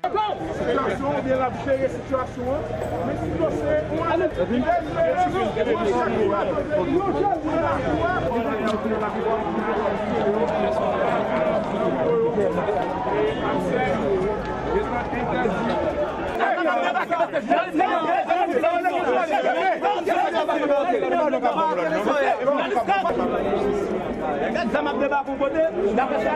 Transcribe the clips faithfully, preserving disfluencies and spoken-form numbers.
Sitiyasyon oubyen l ap jere sitiyasyon an. Men si dosye yon ane, yon chèf pou la koze, yon chèf pou la koze. Gad zam ap debake yon kote, n ap fè sa.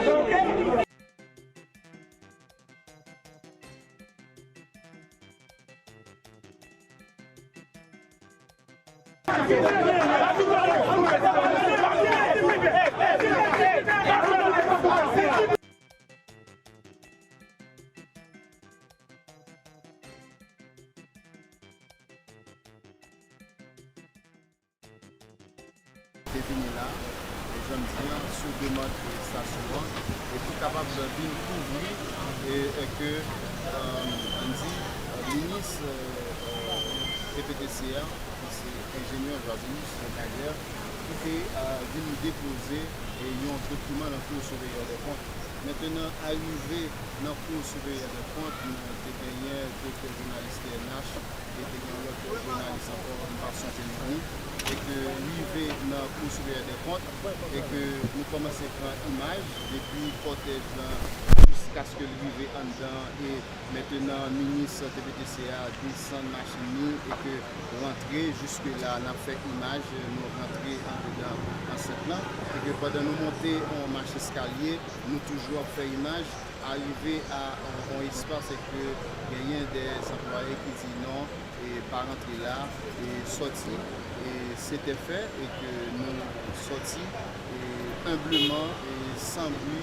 Te vini la, e jan m di an, sou demann estasyon an, e pou kapab vin kouvri, e, e ke, e, ann di, e, minis, e, e, T P T C a, ki se enjenyè Joasilus Carrière, ki te, e, vin depoze, e, yon dokiman nan Cour Supérieure des Comptes. Mentenan, arive nan Cour Supérieure des Comptes, nou te genyen direktè jounalis T N H, e te gen yon lòt jounalis ankò, m pa sonje non li, e ke rive nan Cour Supérieure des Comptes, e ke nou kòmanse pran imaj depi kòtèj lan jiskaske l rive anndan, e mentenan minis T P T C a desann machin li e ke rantre, jiske la n ap fè imaj, nou rantre andedan ansent lan, e ke pandan nou monte yon mach eskalye, nou toujou ap fè imaj, arive a yon espas e ke genyen de anplwaye ki di non, e pa rantre la, e sòti, e se te fè, e ke nou sòti, e enbleman, e san bri,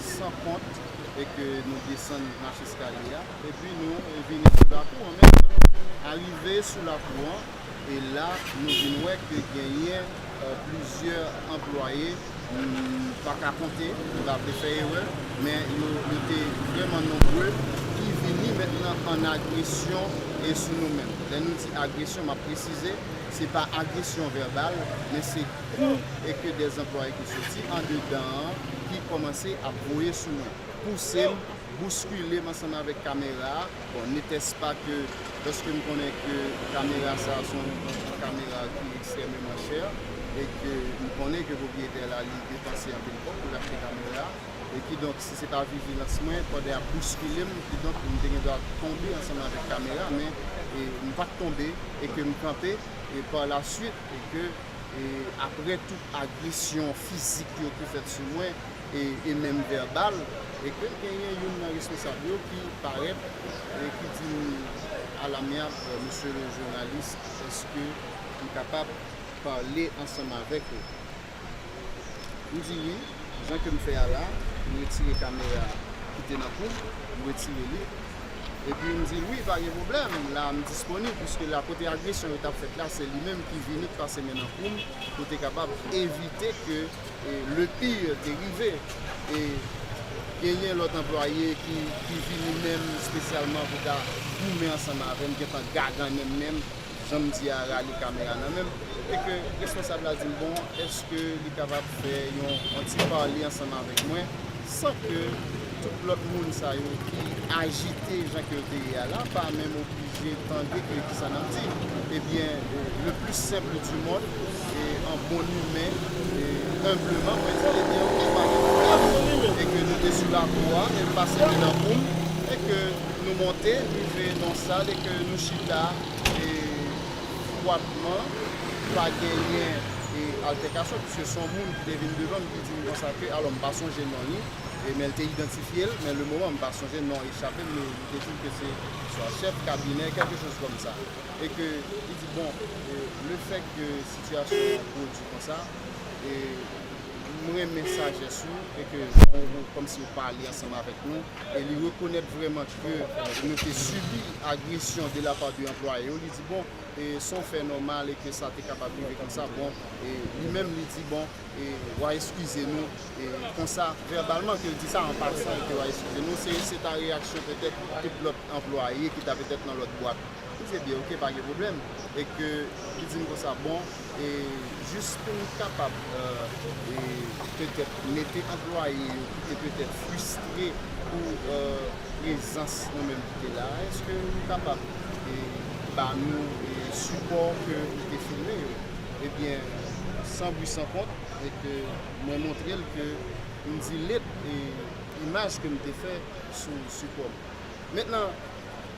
san kont, e ke nou desann mach eskalye a, epi nou, e, vini sou lakou an menm tan. Arive sou lakou an, e la, nou vin wè ke genyen, e, plizyè anplwaye, m pa ka konte, m pa vle fè erè, men yo, yo te vrèman nonbre ki vini mentenan an agresyon e sou nou menm. Lè nou di agresyon, m ap presize, se pa agresyon vèbal, men se kou e ke de anplwaye ki soti andedan an ki kòmanse ap voye sou mwen, pouse m, bouskile m ansanm avèk kamera a. Bon, n'était-ce pas que, paske m konnen ke kamera sa a se yon kamera ki ekstrèmeman chè, e ke m konnen ke pwopriyetè la, li depanse anpil kòb pou l achte kamera a, e kidonk, si se pa vijilans mwen, pandan y ap bouskile m, kidonk, m te gen dwa tonbe ansanm avèk kamera, men, e, m pa t tonbe, e ke m kanpe, e pa la swit, e ke, e, apre tout agresyon fizik yo ki fèt sou mwen, e, e menm vèbal, e ke genyen youn nan responsab yo ki parèt, e ki di m, "Alamyab, mesye le jounalis, èske m kapab pale ansanm avèk ou?" M di wi, jan ke m fè a la, m retire kamera ki te nan kou m, m retire li. Epi m di l, "Wi, pa gen pwoblèm, la m disponib, piske la kote agresyon yo t ap fèt la, se li menm ki vini, k pase men nan kou m, pou te kapab evite ke, e, le pire te rive." E genyen lòt anplwaye ki, ki vini menm espesyalman pou ta goumen ansanm avè m, gentan gagannen m menm, jan m di a, rale kamera nan men m, e ke responsab la di m, "Bon, èske li kapab fè yon, yon ti pale ansanm avèk mwen, san ke tout lòt moun sa yo ki ajite jan ke yo te ye a la, pa menm oblije tande ke kisa n ap di?" Ebyen, le plus simple du monde, e an bon imen, e enbleman, mwen di l, "Ebyen, oke, pa gen pwoblèm." E ke nou te sou lakou a, e l pase men nan kou m, e ke nou monte, rive nan sal, e ke nou chita, e fwatman, pa genyen, e, altèkasyon, piske se yon moun ki te vin devan m ki di m konsa ke, alò, m pa sonje non li, e, men l te idantifye l, men le moman m pa sonje non, li chape m, men li te di m ke se swa chèf kabinè, kèlke choz kòmsa. E ke li di, bon, e, le fèt ke sitiyasyon an pwodui konsa, e, m renmen sajès ou, e ke jan ou, kòmsi ou pale ansanm avèk nou, e li rekonèt vrèman ke, e, nou te sibi agresyon de la pa de anplwaye yo, li di, bon, e se yon fè nòmal e ke sa te kapab rive konsa. Bon, e li menm li di, bon, e w a eskize nou, e konsa, vèbalman ke l di sa an pasan, e ke w a eskize nou, se, se ta reyaksyon petèt tout lòt anplwaye ki ta petèt nan lòt bwat. M di, ebyen, oke, pa gen pwoblèm. E ke li di m konsa, bon, e jis pou n kapab, e, e petèt mete anplwaye yo ki te petèt fristre pou, e, e prezans nou menm ki te la a, èske nou kapab e, ba nou e, sipò ke nou te filme yo? Ebyen, san bri san kont, e ke mwen montre l ke m delete e, imaj ke m te fè sou sipò m. Mentnan,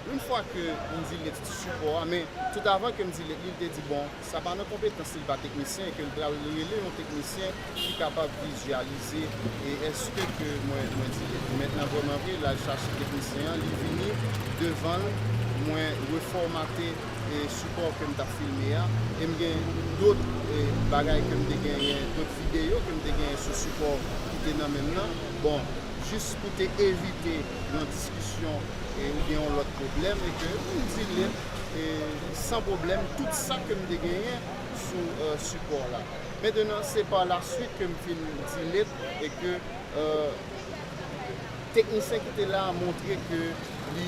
yon fwa ke m delete sipò a, men tout avan ke m delete li, li te di, bon, sa pa nan konpetans li, li pa teknisyen, ke l pral rele yon teknisyen ki kapab vizyalize e èske ke mwen, mwen delete. Mentnan, vrèman vre, l al chache teknisyen an, li vini devan l, mwen refòmate e sipò ke m t ap filme a, e m gen dòt e bagay ke m te genyen, dòt videyo ke m te genyen sou sipò ki te nan men m nan. Bon, jis pou te evite yon diskisyon e oubyen yon lòt pwoblèm, e ke m delete e san pwoblèm tout sa ke m te genyen sou e, sipò la. Mentnan, se pa la swit ke m fin delete e ke e, teknisyen ki te la a montre ke li,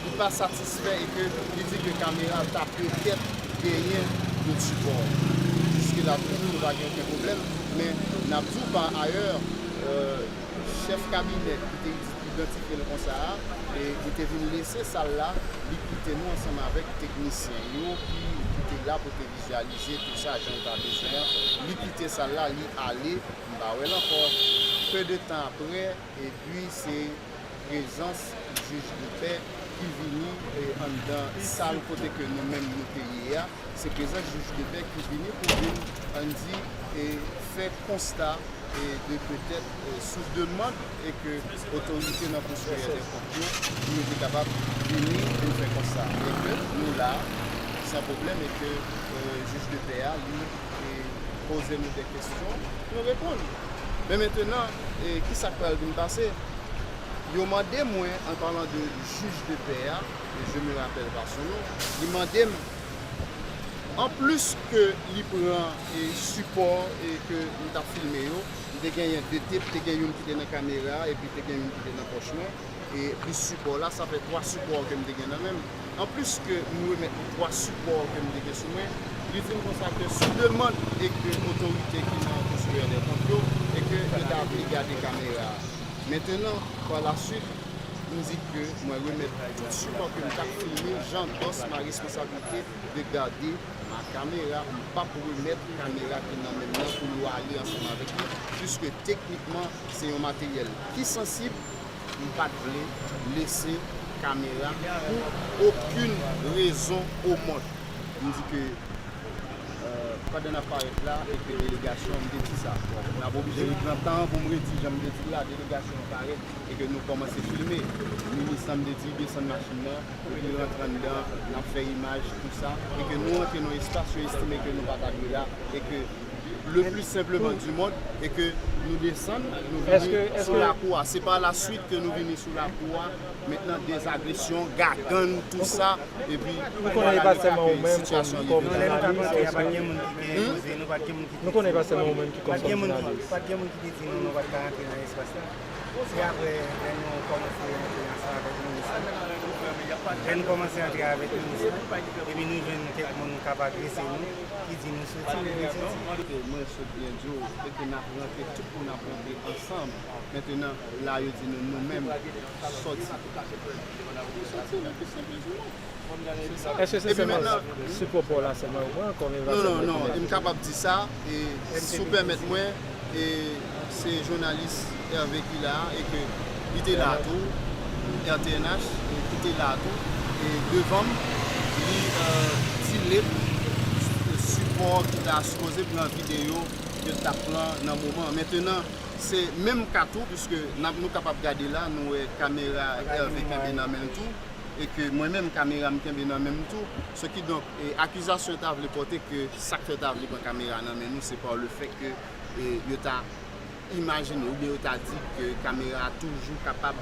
li pa satisfè e ke li di ke kamera ta petèt genyen dòt sipò. Jiske la toujou, nou pa gen okenn pwoblèm, men n ap di w pa ayè, e, chèf kabinè ki te idantifye l konsa a, e li te vin lese sal la, li kite nou ansanm avèk teknisyen yo ki, ki te la pou te vizyalize tou sa, jan yo ta bezwen an. Li kite sal la, li ale, m pa wè l ankò. Pe de tan apre, epi se prezans jij de pè ki vini e, anndan sal kote ke nou menm nou te ye a. Se prezans jij de pè ki vini pou vin, ann di, e fè konsta e de petèt e sou demann e ke otorite nan Kou Siperyè dè Kont yo, pou yo te kapab vini pou fè konsta. E ke nou la, san pwoblèm, e ke e jij de pè a, li e poze nou de kesyon, nou reponn. Men mentnan, e kisa k pral vin pase? Yo mande mwen, an palan de jij de pè a, e je me rappelle pas son nom, li mande m, anplis ke li pran e sipò e ke m t ap filme yo, m te genyen de tep, te gen youn ki te nan kamera, epi te gen youn ki te nan pòch mwen, e plis sipò la, sa fè twa sipò ke m te gen nan men m. Anplis ke m remèt li twa sipò ke m te gen sou mwen, li di m konsa ke sou demann e ke otorite ki nan Kou Siperyè dè Kont yo, e ke yo ta vle gade kamera a. Mentnan, pa la swit, m di ke mwen remèt tout sipò ke m t ap filme, jan dòs ma responsablite de gade ma kamera, m p ap remèt kamera ki nan men m nan pou yo ale ansanm avèk li, piske teknikman, se yon materyèl ki sansib, m pa t vle lese kamera pou okenn rezon o mond. M di ke, e, pandan n ap parèt la, e ke delegasyon, m te di sa. Bon, n ap oblije pran tan pou m redi jan m te di l la, delegasyon an parèt, e ke nou kòmanse filme. Minis lan, m te di, desann machin nan, epi rantre anndan, n ap fè imaj, tou sa, e ke nou rantre nan yon espas, yo estime ke nou pa ta dwe la, e ke le plus simplement du monde, e ke nou desann, nou vini sou lakou a. Se pa la swit ke nou vini sou lakou a, mentnan dezagresyon, gagann, tou sa, epi nou konnen e pa sèlman ou menm kòm jounalis, èske nou konnen e pa sèlman ou menm ki kòm jounalis. Pa t gen moun ki te di nou, nou pa t ka rantre nan espas la. Se apre, lè nou kòmanse rantre ansanm avèk minis la, lè nou kòmanse rantre avèk minis la, epi nou jwenn kèk moun k ap agrese nou, ki di nou soti, nou vin soti. Mwen sot byen di w, e ke n ap rantre, tout moun ap rantre ansanm. Mentnan, la, yo di nou, nou menm, soti. Nou soti, le plus simple du monde. Èske se sèlman sipò pa w la sèlman yo pran kòm evansè? Non, non, non, e m kapab di sa, e si w pèmèt mwen, e se jounalis Hervé ki la a, e ke li te la tou, R T N H, e ki te la tou, e devan m, li, e, delete sipò ki ta sipoze pran videyo ke l t ap pran nan moman an. Mentnan, se menm ka tou, piske n ap, nou kapab gade la, nou wè kamera Hervé kenbe nan men l tou, e ke mwen menm, kamera m kenbe nan men m tou. Se ki donk, e, akizasyon yo ta vle pòte ke sa k fè yo ta vle pran kamera nan men nou, se pa le fèt ke, e, yo ta imajine oubyen yo ta di ke kamera a toujou kapab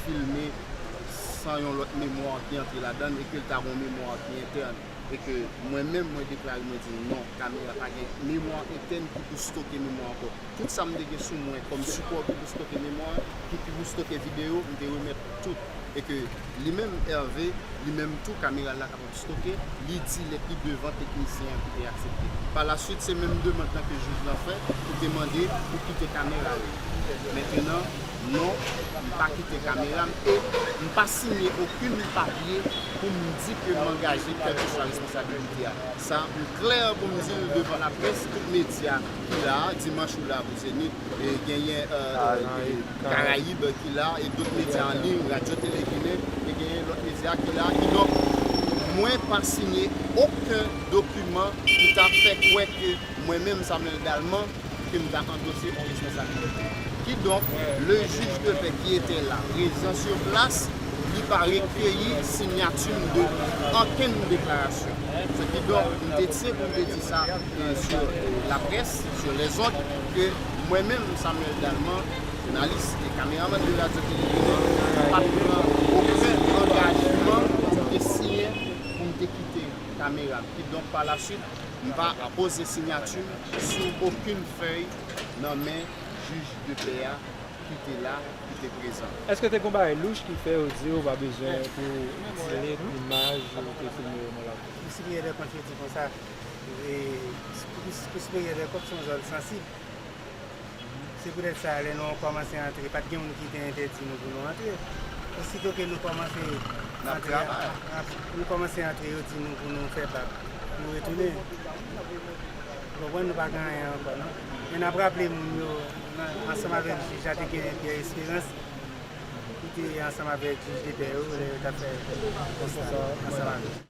filme san yon lòt memwa ki antre ladan l e ke l ta gen yon memwa ki entèn. E ke mwen menm, mwen deklare, mwen di non, kamera pa gen memwa entèn ki pou stoke memwa ankò. Tout sa m te gen sou mwen kòm sipò ki pou stoke memwa, ki, ki pou stoke videyo, m te remèt tout. E ke li menm, Hervé, li menm tou, kamera l la kapab stoke, li delete li devan teknisyen an ki te aksepte. Pa la swit, se menm demann nan ke jij lan fè, pou te mande pou kite kamera yo. Mentnan, non, m pa kite kamera m, e M pa siyen okenn papye pou m di ke m angaje kèlkeswa responsabilite a. Sa, m klè pou m di l devan laprès, tout medya ki la a, dimanch ou la pou Zenith, e genyen, e, e, Karayib ki la, e dòt medya an liy, Radyo Tele Ginen, e genyen lòt medya ki la. Kidonk, mwen pa siyen okenn dokiman ki ta fè kwè ke mwen menm, Samuel Dalman, ke m ta andose yon responsabilite. Kidonk, le juge de paix qui était là, prezan sur place, li pa rekeyi siyati m de okenn deklarasyon. Se kidonk, m te tyen pou m te di sa, e, sur, e, laprès, sur les ondes, ke mwen menm, Samuel Dalman, jounalis e kameramann de Radyo Tele Ginen, m pa t pran okenn angajman pou m te siyen, pou m te kite kamera m. Kidonk, pa la swit, m pa poze siyati m sou okenn fèy nan men jij de pè a ki te la, ki te prezan. Èske te gen yon bagay louch ki fè yo di w pa bezwen pou w delete imaj ou te filme yo nan lakou? Pou siperyè dè kont yo di konsa, e, pou, pou siperyè dè kont se yon zòn sansib. Se poutèt sa, lè nou kòmanse antre, pa t gen moun ki te entèdi nou pou nou antre. Osito ke nou kòmanse antre, nou kòmanse antre, yo di nou pou nou fè bak, nou retounen. Ou konprann, nou pa gen anyen ankò, non. Men n ap raple moun yo, nan, ansanm avèk jij la, te gen Pierre Espérance, ki te ansanm avèk jij de pè yo, lè yo t ap fè konsta ansanm avèk.